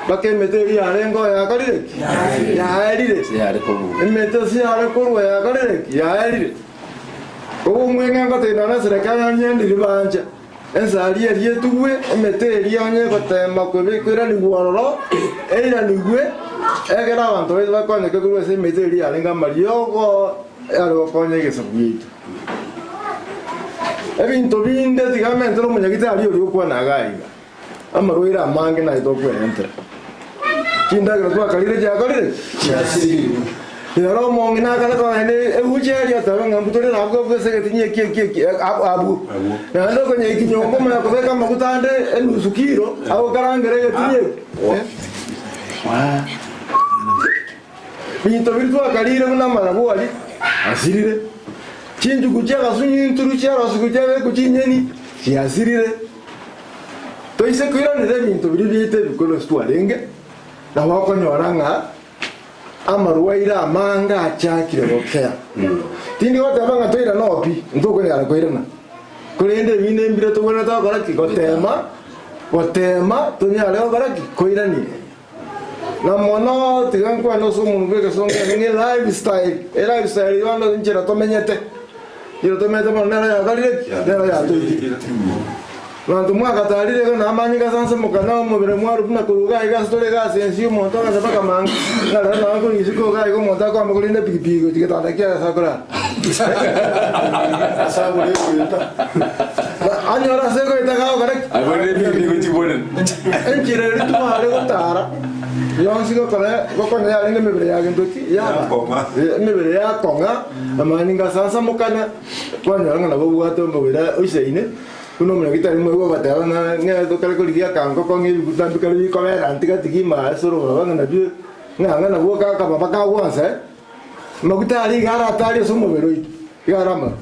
mpaka emete eria yarenge oo yakorire ki? Yaerire. Emete ase yare korwa yakorire ki? Yaerire. Obwo omweng'e ngotebi nonya na eserekari yanyendire bancha. Ensari eria etugwe, emete eria onye egotema koiranigwa ororo, eiranigwe, ekero abanto baito bakonyeke korwa ase emete eria yarenge amariogo yare gokonya egesaku giaito. Ebinto binde tiga mentere omonyagitari oria okwana iga iga, amarwaire amange naye tokwerentera. Chindagera twakarire chiakorire ki? Chiasirigwe. Rero omong'ina akare kogenda ebucha eria otebe ng'a mbutore nabwo abwo ase egetinyi eki eki eki abwo. Naende okonyaiki nyomba omanye kobeka amaguta ande enusu kilo agokarangera egetinyi eki. Binto biria twakarire buna amarabwari asirire, chinchugu chi'agasunyunturu chiarosigwe chiabekwa chinyeni chiasirire. Toise koiranera ebinto biria biaito ebikoro ase twarenge, nabo okonyora ng'a amarwaire amange achakire gokea. Tindi goteba ng'a toirane oo pi, ntokonyara koirana, korende ebinde mbire tobwenerete gokora ki? Gotema, gotema tonyare gokora ki? Koirania. Na mono tiga nkwane ase omonwa bw'egesongo eke ng'a elifestyle, elifestyle bono enchera tomenyete, enchera tomenyete bono nero yakorire ki? Nero yatoitire. Abanto mwagatarire iga na amanyinga ase ansemoka na omobere mwarwa buna korwa iga iga ase tore iga ase ense y'omonto ogende mpaka manga, ng'a rero nabo nkorwa isiko iga iga omonto akoamba korende epikipiki gochia getanda kiaye ase akorara. Anyore ase egoeta gagokora ki? Enchera eria tware gotara yonsi gokora gokonya yarenge emebere ya gento ki? Yaba. Emebere yakong'a, amanyinga asansamokana, kwanyora ng'a nabo obwate omobere oisaine, buna omonyagitari moigwe ogoteba ng'a ng'a tokare korigia akankoko ng'a ebiguta mbikare bikobera ntigati kima ase orobaroba ng'a nabio ng'a ng'a nabwo kakababa kagwansa eh. Amaguta aria iga aratari ase omobere oito, iga are amabe.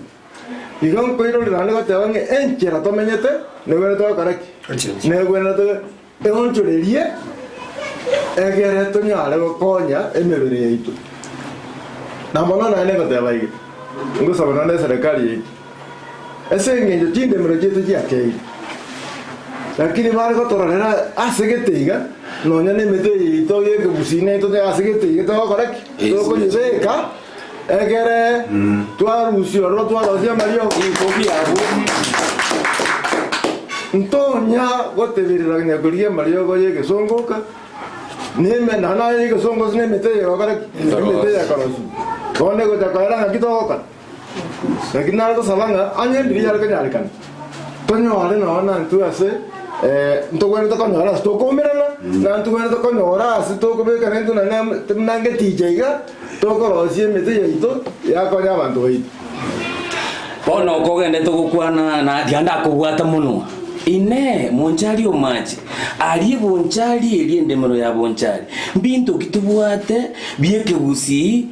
Igo nkoirorera naende goteba ng'a enchera tomenyete negwenerete gokora ki? Negwenerete eonchorerie egere tonyare gokonya emebere yaito. Na mono naende ngoteba iga, ngosaba naende eserekari yaito, ase eng'encho chindemero chiaito chiakeire, lakini bare gotororera ase gete iga, nonya na emete eye yaito ya ekegusii naito ase gete iga togokora ki? Tokoyebeka. Ekere twarusia ororo twarosia amariogo ntonya gotebererania korigia amariogo y'egesongoka, neme naende aye egesongo ase nemete eye egokora ki? Emete eye ekorosiwa. Bono egocha koera ng'aki togokora? Lakini nare gosaba ng'a onye mbiria yare konyarekana, tonyore nonya na intwe ase ntogwenerete konyora ase tokoumerana, na ntogwenerete konyora ase tokobekana intwe naende buna ngeticha iga, Tokorosia emete yaito yakonya abanto baito. Bono kogendete gokwana na tiga ndakobwata monwa. Inee! Monchari omache arie bonchari eria endemero ya bonchari? Mbinto ki tobwate bi'ekegusii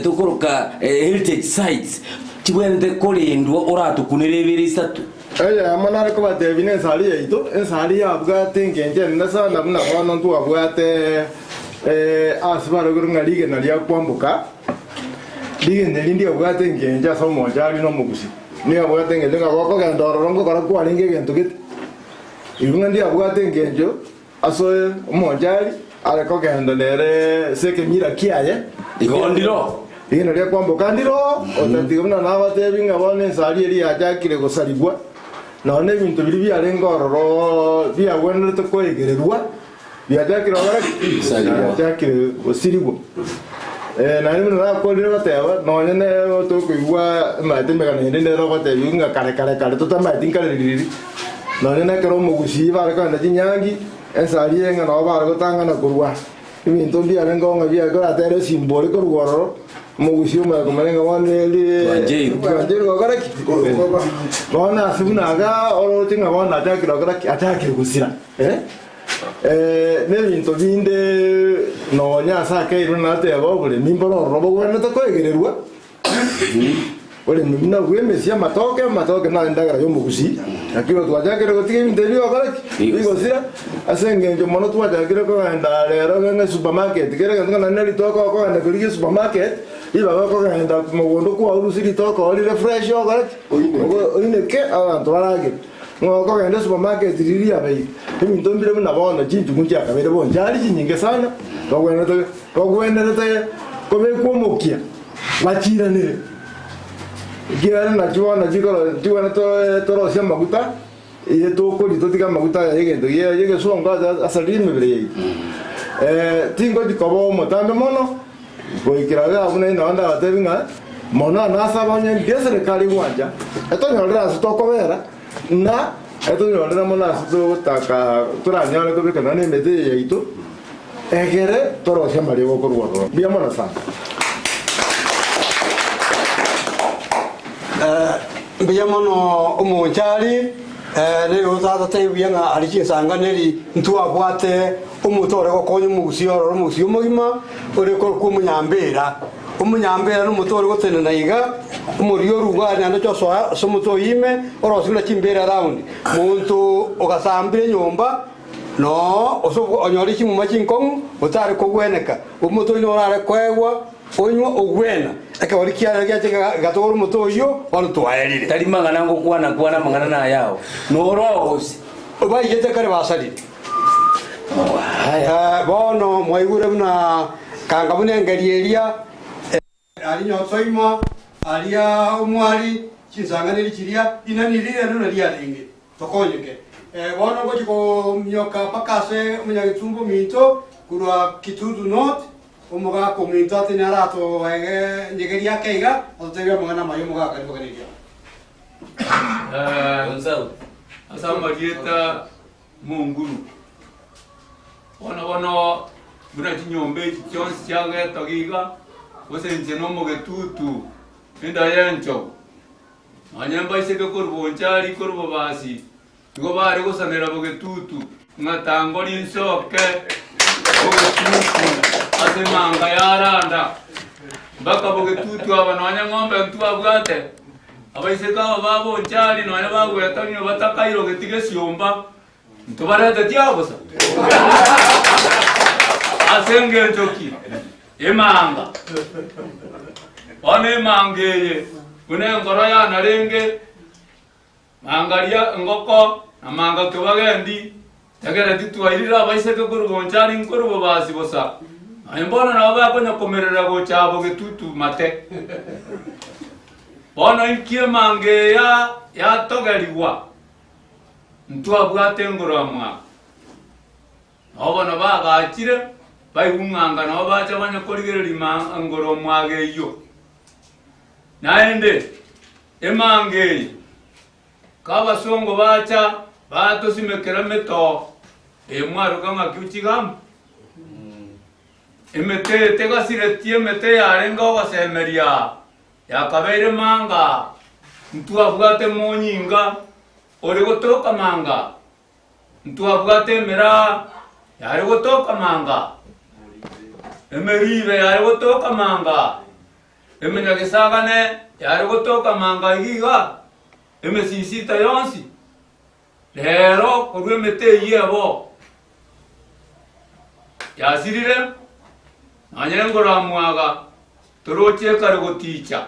tokoroka heritage sites chibwenerete korendwa oratokunere ebere isato? Eyemo nare kobatebia nensari yaito, ensari yabwate engencho enene sana buna bono ntwabwate ase barogire ng'a rigena ria kwamboka, rigena eri ndiabwate engencho ase omonchari na omogusi. Niabwate engencho ng'a gokogenda ororo ngokora kwarenge egento gete. Igo ng'a ndiabwate engencho ase omonchari are kogenda nere ase ekemira kiaye. Igo ndiro. Rigena ria kwamboka ndiro, otatiga buna nabatebi ng'a bono ensari eria yachakire gosarigwa, nonya ebinto biria biarenge ororo biagwenerete koegererwa, biachakire gokora ki? Biachakire gosirigwa. Naende buna nakorire goteba, nonya nere tokoigwa emanyete emegano ende nere ogotebiwa ng'a kare kare kare totamaeti nkare ririri, nonya na ekero omogusii bare kogenda chinyangi, ensari eye ng'a nabo bare gotang'ana korwa ebinto mbiarenge ng'a biare koratere esimba ore korwa ororo, omogusii omanye komanya ng'a bono eri twancheirwe gokora ki? Bono ase buna igaa oroche ng'a bono achakire gokora ki? Achakire gosira. Nebinto binde nonya ase akeirwe nateba oboremi mboro ororo bogwenerete koegererwa, oboremi buna bw'emesia amatoke, amatoke naye endagera y'omogusii, lakini twachakire gotiga ebinto ebi bigokora ki? Bigosira, ase eng'encho mono twachakire kogenda rero ng'a esupermarket, kera egento ng'a naende ritoke okogenda korigia esupermarket, ribaga okogenda mogondo kwao orusie ritoke orire fresh okore ki? Oineke abanto baragere. Ng'a okogenda esupermarket riria riabeire, ebinto mbire buna bono chinchugu nchiakabeire bonchari chinyinge sana, bagwenerete bagwenerete kobekwa omokia bachiranere. Ekiagera nachi bono chikoro chigwenerete torosie amaguta. Eye tokoria totige amaguta aya y'egento y'egesongo ase asarire emebere yaito. Tingochi koba omotambe mono, goikera iga buna inwe ndabatebi ng'a mono ase abanye mbuya eserekari egwancha, etonyorere ase tokobera, na etonyorere mono ase togotaka toranyare kobeka nonya na emete eye yaito, egere torosie amariogo korwa ororo. Mbuya mono sana. Mbuya mono omonchari, nigo tata buya ng'a aria chinsanganeri ntwabwate omonto ore gokonya omogusii ororo omogusii omogima ore korokwa omonyambera. Omonyambera nomonto ore gotenena iga, omoria oruga naende oche osoa ase omonto oyio ime, orosie buna chimbera round. Monto ogasambire nyomba noo ase onyore chimuma chinkong'u otare kogweneka, omonto oyio norare koegwa Onywe ogwena, ekegori kiaye giacha gegatogora omote oyio, bono twaerire. Tari mang'ana ngokwana-kwana amang'ana nayao, noroo gose. Baigete kare basarire. Bono mwaigure buna kanga buna engeri eria. Aria Nyosoima, aria Omwari, chinsang'aneri chiria, inani rirende buna riarenge. Tokonyeke. Bono ngochia kominyoka mpaka ase omonyagetumbo ominto korwa Kitutu North, Omogaka ominto ati naratoege nyegeria ake iga, atotebie amang'ana amaya omogaka riboga neria. Ase amarieta monguru. Bono bono buna chinyomba echi chionsi chiagetogia iga, gose inche na omogetutu enda y'enchogu, nonya mbaiseke korwa bonchari korwa bobasi, Nigo bare gosanera bogetutu, ng'a tango rinsoke bogetutu ase emanga y'aranda. Mpaka bogetutu aba nonya ng'ombe ntwabwate, abaiseke aba ba bonchari nonya bagwetania batakairogeti gesiomba, ntobareteti aa bosa. Ase engencho ki? Emanga. Bono emanga eye, buna enkoro yanarenge, Mangaria engoko na manga kebagendi, egere titwairire abaiseke korwa bonchari nkorwa bobasi bosa. Nonya mbono nabo bakonya komerera gocha abo getutu mate. Bono inki emanga eye yatogerigwa? Ntwabwate engoro amwabo. Nabo bono bagachire, baigwa ng'anga nabo bacha banya korigereria engoro mwago eyio. Naende Emanga eye, k'abasongo bacha batosimekera emetoo eye mwaroka ng'a kiuchigamba. Emete eye tegasiretie emete yarenge ogosemeria aa, yakabeire manga aa, ntwabwate monyinga ore gotoka manga aa, ntwabwate emeraa yare gotoka manga aa, emeribe yare gotoka manga aa. Emenyagesagane yare gotoka manga iga iga, emesisita yonsi, rero korwa emete eyio ebo yasirire, nonya engoramwaga toroche ekare goticha.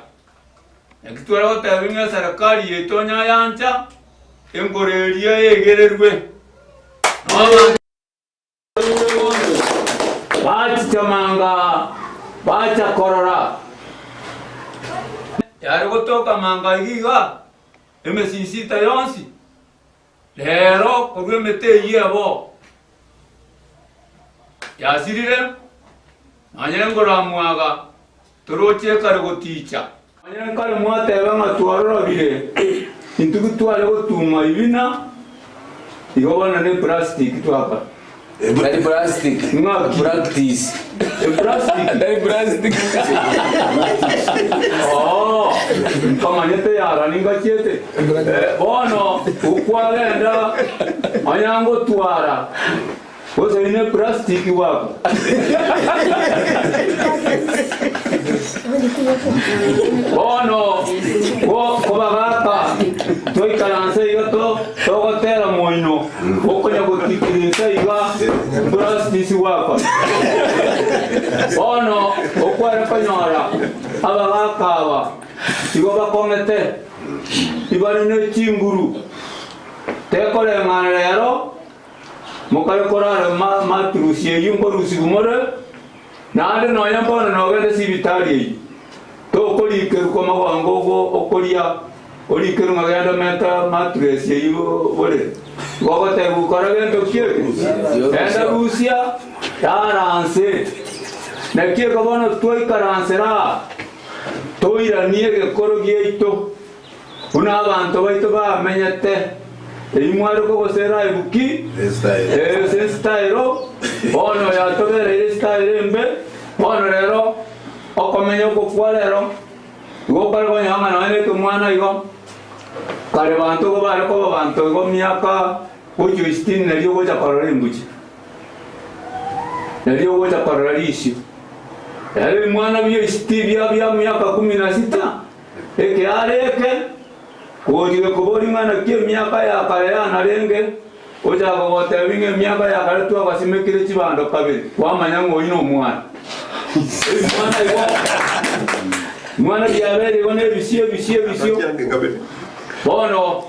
Naki tware goteba ng'a eserekari yaito onye ayancha, engoro eria egererwe. Bachicha manga, bacha korora. Yare gotoka manga iga iga, emesisita yonsi, rero korwa emete eyio ebo yasirire, nonya engoramwaga toroche ekare goticha. Onye kare mwateba ng'a twarorobire, intwe tware gotuma ibina, igo bono ne plastic twakora. Tari plastic, Ng'aki? practice. Eplastic? Tari plastic. Oo, nkamanyete yara ningachiete. Eh, bono okwagenda onya ngotwara Gose ine plastic gwako. Bono ko kobagaka twaikaransa iga to togotera moino okonya gotikirinsa iga plastic gwako. Bono okware konyora abagaka aba igo bakong'ete ibare ne chinguru tekoreng'ana rero Mokare korara maturusi eyio nkorusigwa more, naende nonya mbono nogende sibitari eyio, tokorikerwa kw'amagongo ogo okoria. Orikerwe ng'a genda menta mattress eywo borere. Igo ogotebiwa kora gento ki eke? Genda rusia, rara nse. Naki eke bono twaikaransera aa, toiranie egekoro giaito, buna abanto baito bamenyete. Eyio mware kogosera ebuki, ase esitaelo, bono yatobereire esitaelo embe, bono rero okomenya oko kwa rero. Igo okare konyora ng'a nonya nekemwana igo, kare banto igo bare koba banto igo miaka gochia esitini nario ogocha korora embuche, nario ogocha korora risio. Rero ebimwana bia esiti bia bia miaka kumi na sita, ekeare eke, gochia gekoboria ng'a naki emiaka ya kare yanarenge, ochaka gotebia ng'a emiaka ya kare twagasimekire chibando kabere, kwamanya ng'a oyio nomwana. Ebimwana igo, ebimwana biabeire igo nebisio ebisio ebisio. Bono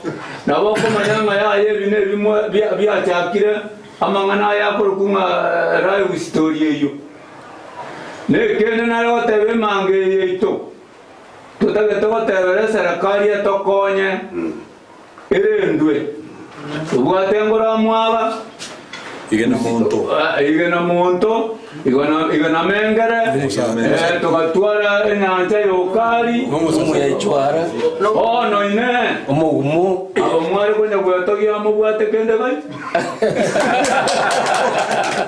nabo okomanya ng'a yaya ebi nebimo biachakire amang'ana aya akorokwa ng'a live story eyio. Nekeene nare goteba emanga eye yaito, totagete gotebera eserekari etokonye erendwe. Tobwate ngoro mwaba, Igena monto. Igena monto, igena mengere, togatwara enyancha y'Okari. Bono inee, aba mware konya gwetogia mobwate kende gai?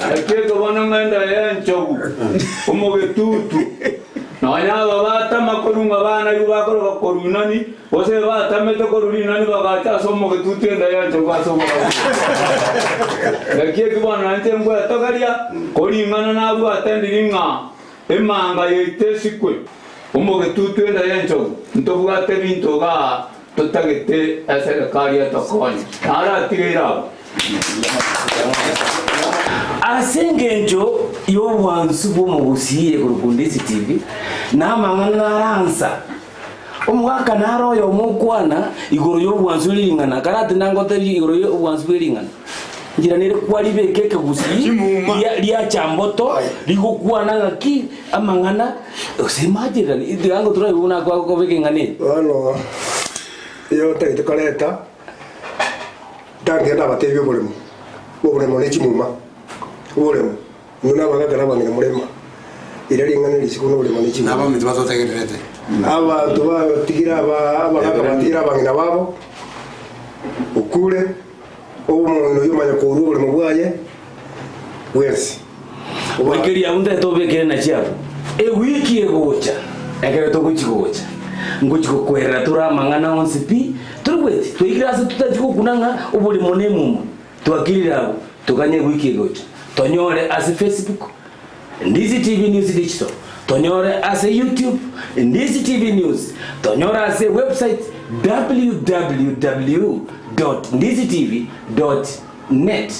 Naki eke bono ng'enda y'enchogu, omogetutu, nonya aba batama korwa ng'a bana igo bakoroka korwa inani, Gose batamete korwa rinani bagacha ase omogetutu enda y'enchogu ase oborabu. Naki eki bono nainche ngwetogeria, koring'ana nabwate ndiri ng'a emanga yaito esikwe, omogetutu enda y'enchogu, ntobwate ebinto igaa totagete eserekari etokonye. Naratigeire abwo. Ase engencho y'obwansu bw'omogusii ekorokwa Ndisi TV, na amang'ana naransa. Omogaka nare oyomo okwana igoro y'obwansu bw'ering'ana, karatinde ngotebie igoro y'obwansu bw'ering'ana. Njira nere kwaribeka ekegusii ria riachamboto rigokwana ng'aki amang'ana gose imagine tiga ngotura igo buna akobeka eng'ana eye. Bono iyo otagete koreta, tangenda abatebie oboremo, oboremo ne chimuma, oboremo. Inwe nabagaaka na abang'ina morema, riria ring'ana risiko noboremo ne chinguru. Nabaminto batotegererete. Abanto batigire aba abagaaka batigire abang'ina babo, okure, omong'ina oyio omanya korua oboremo bwaye bwensi. Oikeria abwo ntagete obekere na chiabo ewiki egocha ekero togochi gocha ngochi gokwerera tore amang'ana onsi pi torigweti twaikire ase totachia gokuna ng'a oboremo na emuma Twakirire abwo, toganye ewiki egocha, tonyore ase Facebook, Ndizi TV News Digital, tonyore ase YouTube, Ndizi TV News, tonyore ase website www dot ndizitv dot net.